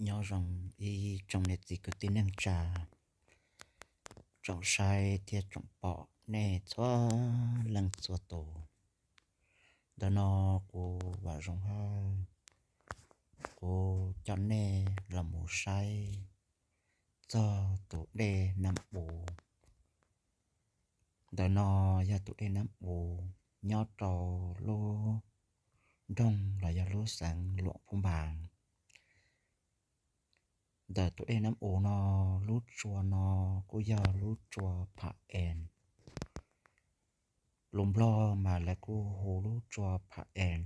Nyob zoo ib tsoom niam txiv kwv tij neej tsa, tsoom saib thiab tsoom pom nej txhua leej txhua tus. Ntawm no kuv Vam Zoov Hawj, kuv coj nej los mus saib txog tus dej Nab U. Ntawm no yog tus dej Nab U nyob rau lub nroog los yog lub xeev Luam Phab Npas. Ntawm tus dej Nab U no, lub tsua no kuj yog lub tsua Pham Es. Lus Nplog mas lawv kuj hu lub tsua Pham Es,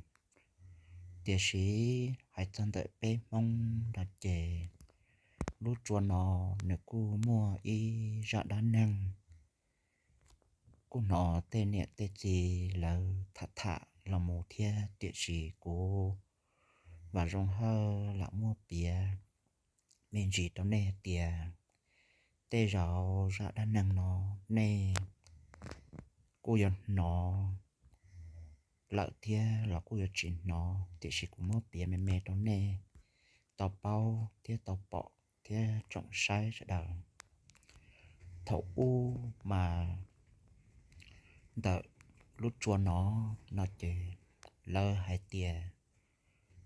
tiam sis hais txog ntawm peb Hmoob no ces lub tsua no nws kuj muaj ib zaj dab neeg, kuj hnov tej niam tej txiv lawv tham tham los mus thiab, tiam sis kuv Vam Zoov Hawj lam muab piav me ntsis rau nej tias tej zaum zaj dab neeg no nej kuj yuav hnov lawm thiab los kuj yuav tsis hnov, tiam sis kuv muab piav me me rau nej tau paub thiab tau pom thiab tsoom saib sawv daws. Thaum ub mas ntawm lub tsua no, no ces lawv hais tias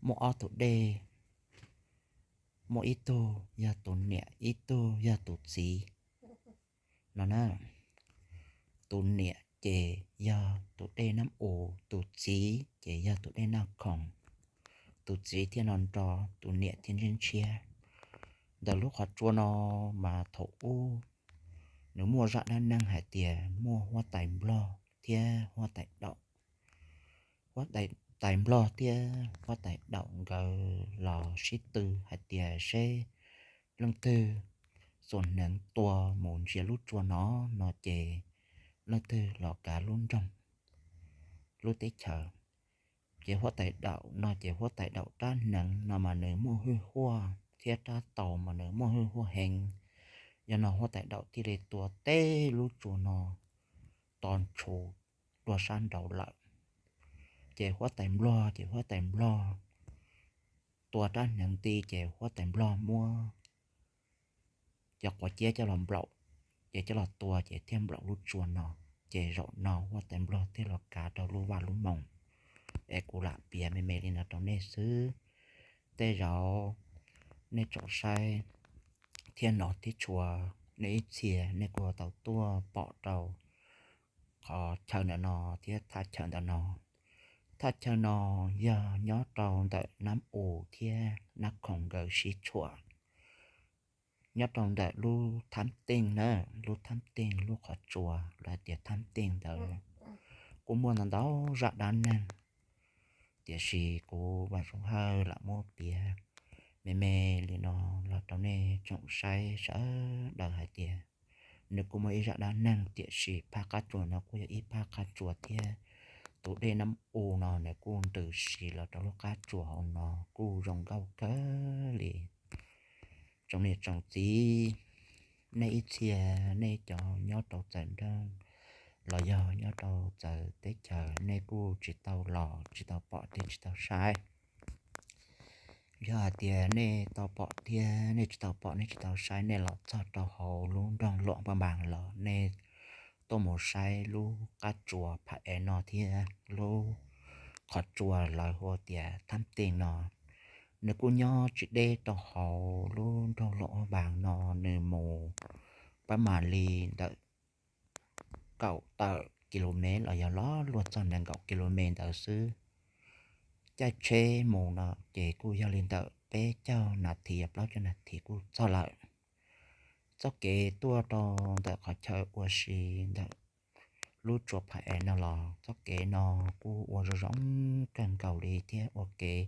muaj ob tug dej, muaj ib tug yog tus niam, ib tug yog tus txiv no na. Tus niam ces yog tus dej Nab U, tus txiv ces yog tus dej Naj Khoom. Tus txiv thiaj no nro, tus niam thiaj ntshiab ntshiab. Ntawm lub qhov tsua no mas thaum ub nws muaj zaj dab neeg hais tias muaj huab tais Nplog thiab huab tais Daum. Huab tais Nplog thiab huab tais Daum nkawd los sib tw hais tias seb leej twg xuas hneev tua mus ntsia lub tsua no, no ces leej twg los kav lub nroog, lub teb chaws. Ces huab tais Daum no ces huab tais Daum rab hneev no mas nws muaj hwj huaj thiab rab taus mas nws muaj hwj huaj heev. Yog no huab tais Daum thiaj li tua teb lub tsua no to ntshu dua sab nraud lawm. Ces huab tais Nplog, ces huab tais Nplog tua rab hneev ti ces huab tais Nplog muab cov quav ciab coj los nplaum, ces coj los tua ces thiaj nplaum lub tsua no. Ces zaum no huab tais Nplog thiaj los kav rau lub vaj lub moos. Es kuv lam piav me me li no rau nej xwb. Tej zaum nej tsoom saib thiab no tib tshua, nej ib txhia nej kuj tau tuaj pom rau qhov chaw ntawm no thiab thaj chaw ntawm no. Thaj chaw no yog nyob rau ntawm Nab U thiab Naj Khoom nkawd sib tshuam, nyob rau ntawm lub Thab Teej na, lub Thab Teej lub qhov tsua los hais tias Thab Teej ntawd kuj muaj ntau ntau zaj dab neeg, tiam sis kuv Vam Zoov Hawj lam muab piav me me li no los rau nej tsoom saib sawv daws hais tias nws kuj muaj ib zaj dab neeg, tiam sis phab qab tsua no kuj yog ib phab qab tsua thiab. Tus dej Nab U no nws kuj ntws si los rau lub qab tsua hauv no kuj zoo nkauj kawg li. Tsoom niam tsoom txiv, nej ib txhia nej cov nyob rau txawv nroog los yog nyob rau txawv teb chaws nej kuj tsis tau los tsis tau pom thiab tsis tau saib. Yog hais tias nej tau pom thiab nej tsis tau pom nej tsis tau saib, nej los txog rau hauv lub nroog Luam Phab Npas los nej tuaj mus saib lub qab tsua Pham Es no thiab lub qhov tsua lawv hu tias Thab Teej no. Nws kuj nyob tsis deb rau hauv lub nroog Luam Phab Npas no, nws mus pab mam li ntawm kaum tawm ki lu mev los yog los luag txog nees nkaum ki lu mev ntawd xwb. Caij tsheb mus no ces kuj yog li ntawm peb caug nas this yog plaub caug nas this kuj txog lawm. Txoj kev tuaj rau ntawm qhov chaw ua si ntawm lub tsua Pham Es no los txoj kev no kuj ua zoo zoo kawg nkaus li thiab ua kev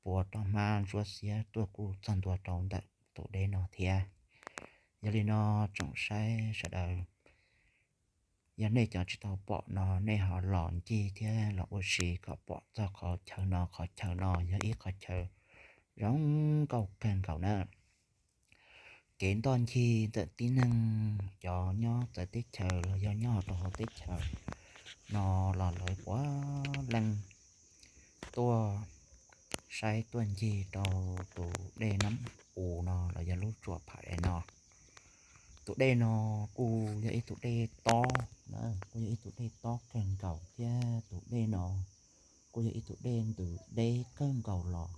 puas rau hmab ntsuab xiab tuaj kuj txog ntua rau ntawm tus dej no thiab. Yog li no tsoom saib sawv daws, yog nej cov tsis tau pom no nej ho los ncig thiab los ua si kom pom txog qhov chaw no. Qhov chaw no yog ib qhov chaw zoo nkauj kawg nkaus na. Kev ntoj ncig ntawm tib neeg cov nyob txawv teb chaws los yog nyob rau hauv teb chaws no los lawv puav leej tuaj saib tuaj ncig rau tus dej Nab U no los yog lub tsua Pham Es no. Tus dej no kuj yog ib tug dej tob, kuj yog ib tug dej tob kawg nkaus thiab tus dej no kuj yog ib tug dej ntws deb kawg nkaus los.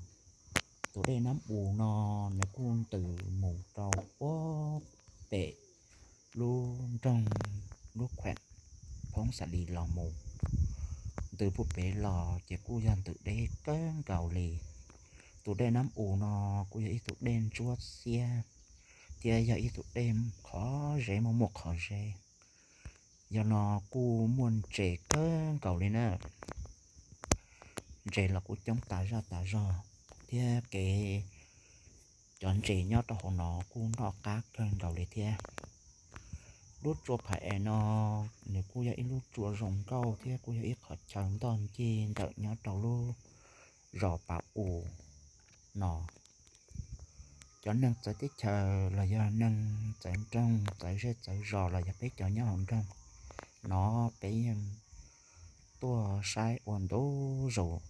Tus dej Nab U no nws kuj ntws mus rau puag pem lub nroog, lub khuam Phoob Xas Lis los mus, ntws puag pem los ces kuj yog ntws deb kawg nkaus li. Tus dej Nab U no kuj yog ib tug dej ntsuab xiab thiab yog ib tug dej qhov zeb muaj muaj qhov zeb. Yog no kuj muaj ntses kawg nkaus li na. Ntses los kuj coob tas zaj tas zog thiab kev, cov ntses nyob rau hauv no kuj noj qab kawg nkaus li thiab. Lub tsua Pham Es no nws kuj yog ib lub tsua zoo nkauj thiab kuj yog ib qhov chaw ntoj ncig ntawm nyob rau lub zos Pas U no. Cov neeg txawv teb chaws los yog neeg txawv nroog txawv zej txawv zos los yog peb cov nyob hauv nroog no, peb yeej tuaj saib ua ntu zus.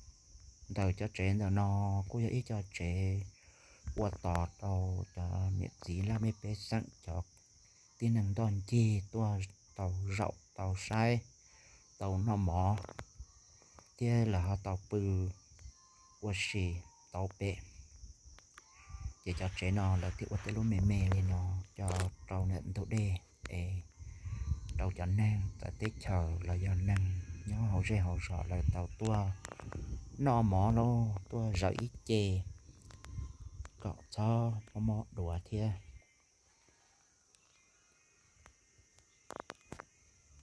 Ntawm cov tsev ntawm no kuj yog ib co tsev ua tos rau cov niam txiv laj mej pej xeem cov tib neeg ntoj ncig tuaj tau zaum tau saib, tau noj mov thiab lawv ho tau pw ua si tau pem. Ces cov tsev no lawv thiaj ua tej lub me me li no coj rau ntawm ntug dej es rau cov neeg txawv teb chaws los yog neeg nyob hauv zej hauv zos lawv tau tuaj noj mov lauj, tuaj zaum ib ce kom txhob mob mob duav thiab.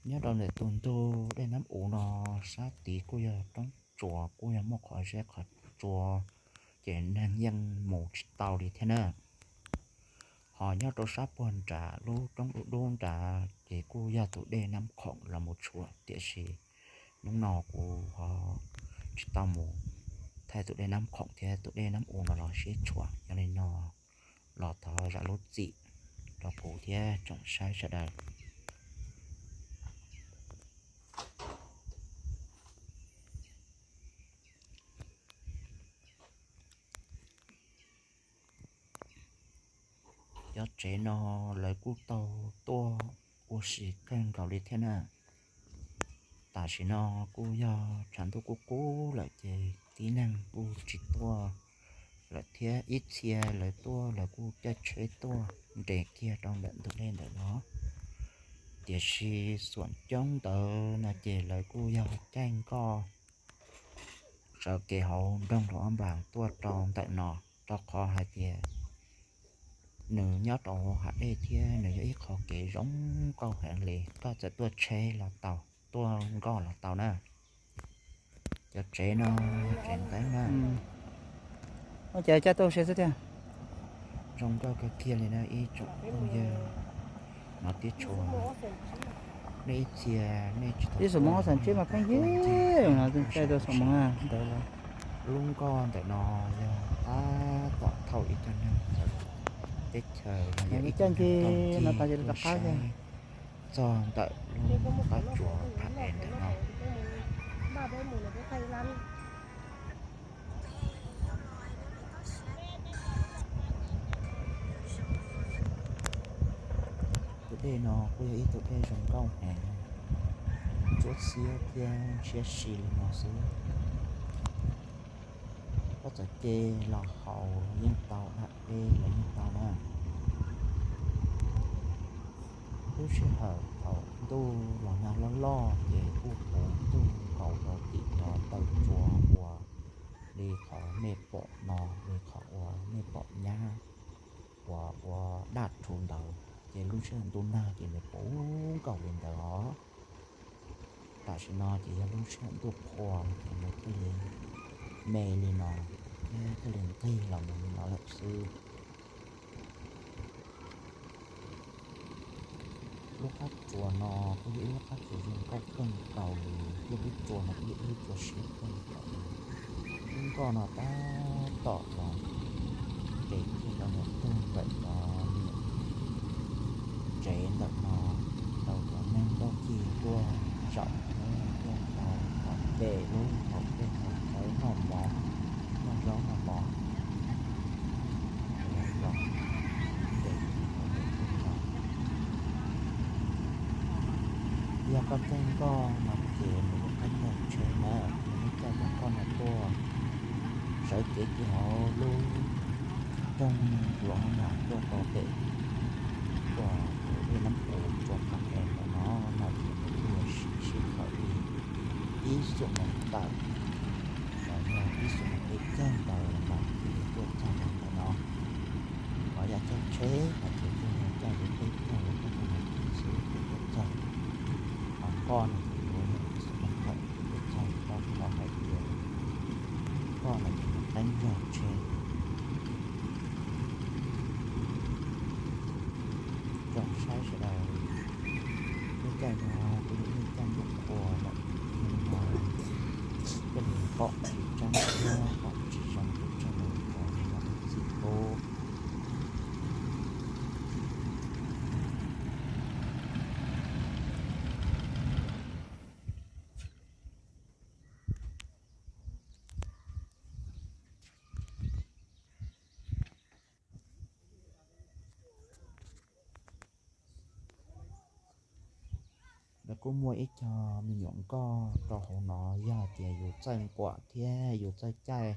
Nyob rau ntawm tus ntug dej Nab U no sab tid kuj yog roob tsuas, kuj yog muaj qhov zeb qhov tsua, ces neeg yeej mus tsis tau li thiab na. Ho nyob rau sab puag nrad lub roob dub dub nrad ces kuj yog tus dej Nab Khoom los mus tshuam, tiam sis hnub no kuv ho tsis tau mus thaij tus dej Nab Khoom thiab tus dej Nab U no los sib tshuam. Yog li no los thov zam lub txim rau kuv thiab tsoom saib sawv daws. Cov tsev no lawv kuj tau tuaj ua si kawg nkaus li thiab na. Tam sim no kuj yog tshav ntuj kub kub lawm ces tib neeg kuj tsis tuaj lawm thiab, ib txhia lawv tuaj lawv kuj caij tsheb tuaj nres kiag rau ntawm ntug dej ntawm no. Tiam sis xuam coob ntawd no ces lawv kuj yog caij nkoj sawv kev hauv nroog Luam Ab Npas tuaj rau ntawm no, rau qhov hais tias nws nyob rau hav dej thiab nws yog ib qho kev zoo nkauj heev li. Koj txawm tuaj tsheb los tau, tuaj nkoj los tau na. Cov tsev no yog tsev ntev na. Ua cas caj tuaj ua si xwb tiag. Zoo nkauj kawg kiag li na ib tsoom phooj ywg. No tib tshua, nej ib txhia nej tsis tau, ib xuam moos ob xees tsib mas pheej yig no, caj tuaj xuam moos ntawd. Lub nkoj ntawm no yog tab tom thauj ib co neeg txawv teb chaws los yog ib co neeg tuaj ncig tuaj saib txog ntawm lub qab tsuas Pham Es ntawm no. Tus dej no kuj yog ib tug dej zoo nkauj heev, ntsuab xiab thiab ntshiab si li no xwb. Koj txawm ce los haus los yeej tau, dab dej los yeej tau na. Lub sij hawm thaum ntuj los nag loj loj ces kuj puv ntuj nkaus rau tim cov taw tsua uas li qhov nej pom no, li qhov uas nej pom nyab uas ua daj rhu ntawd, ces lub sij hawm ntuj nag ces nws puv nkaus li ntawd os. Tam sim no ces yog lub sij hawm ntuj qhua ces nws thiaj li me li no, thiaj li nqig los mus li no lawm xwb. Lub qab tsuas no kuj yog ib lub qab tsuas zoo nkauj kawg nkaus li, thiab lub tsua no kuj yog ib lub tsua siab kawg nkaus li. Lub nkoj no tab tom los nres kiag rau ntawm ntug ntawm cov niam tsev ntawm no, tau cov neeg ntoj ncig tuaj zaum thiab tuaj tau tom pem lub hauv dej hauv cawv noj mov noj zaub noj Koj caij nkoj no ces nws yuav qaib nrog tsheb na. Yog nej caij tus nkoj no tuaj, sawv kev kiag hauv lub rooj hluav hauv nas tuaj rau pem, tuaj tus dej Nab Us tsua Pham Ees ntawm no, no ces nws kuj yuav siv sij hawm li ib xuab moos tawm, los yog ib xuab moos peb caug ntawd mas thiaj li tuaj txog rau ntawm no. Ho yam caij tsheb no ces kuj yog caij li peb caug los peb caug nas this xwb ces tuaj txog. Ho nkoj no ces yuav yog ib xuab moos tawm ces tuaj txog, rau qhov hais tias nkoj no ces nws qaib nrog tsheb. Zoo saib sawv daws, lub caij no kuj yog ib lub caij ntuj qhua lawm, yog li no thiaj li pom tsis tseeb thiab pom tsis zoo pes tsawg li cov yog tus txiv tub. Lawv kuj muaj ib co me nyuam nkoj rau hauv no, yog tias yus txawj nkuam thiab yus txawj caij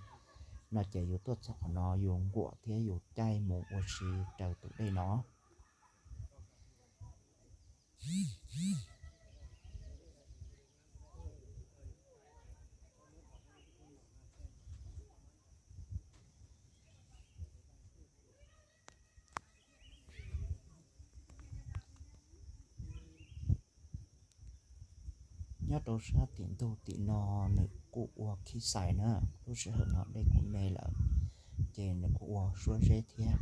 no ces yus tuaj txog qhov no yus nkuam thiab yus caij mus ua si raws tus dej no. Nyob rau sab tim ntug tim no nws kuj ua khib xais na, lub sij hawm no dej kuj me lawm ces nws kuj ua suab zeb thiab.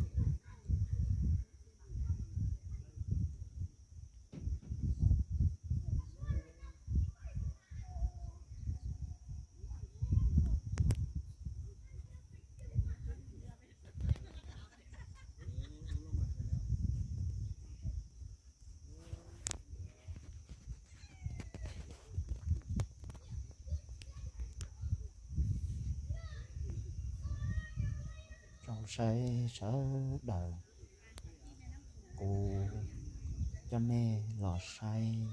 Zoo saib sawv daws, kuv coj nej los saib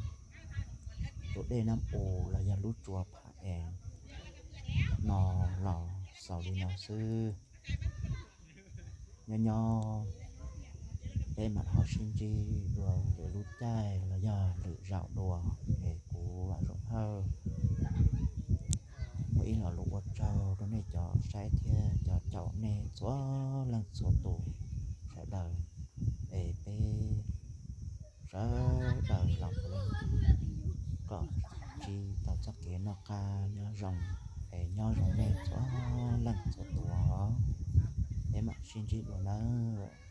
tus dej Nab Us los yog lub tsua Pham Ees no los xaus li no xwb. Nyob nyob peb mam ho sib ntsib dua lwm lub caij los yog lwm zaus dua. Es kuv Vam Zoom Hawj muaj ib lo lus ua tsaug rau nej cov saib thiab cov caum nej txhua leej txhua tus sawv daws. Es peb sawv daws los ua kom tsis tau txoj kev noj qab nyob zoo, es nyob zoo nej txhua leej txhua tus. Peb mam sib ntsib dua nawb.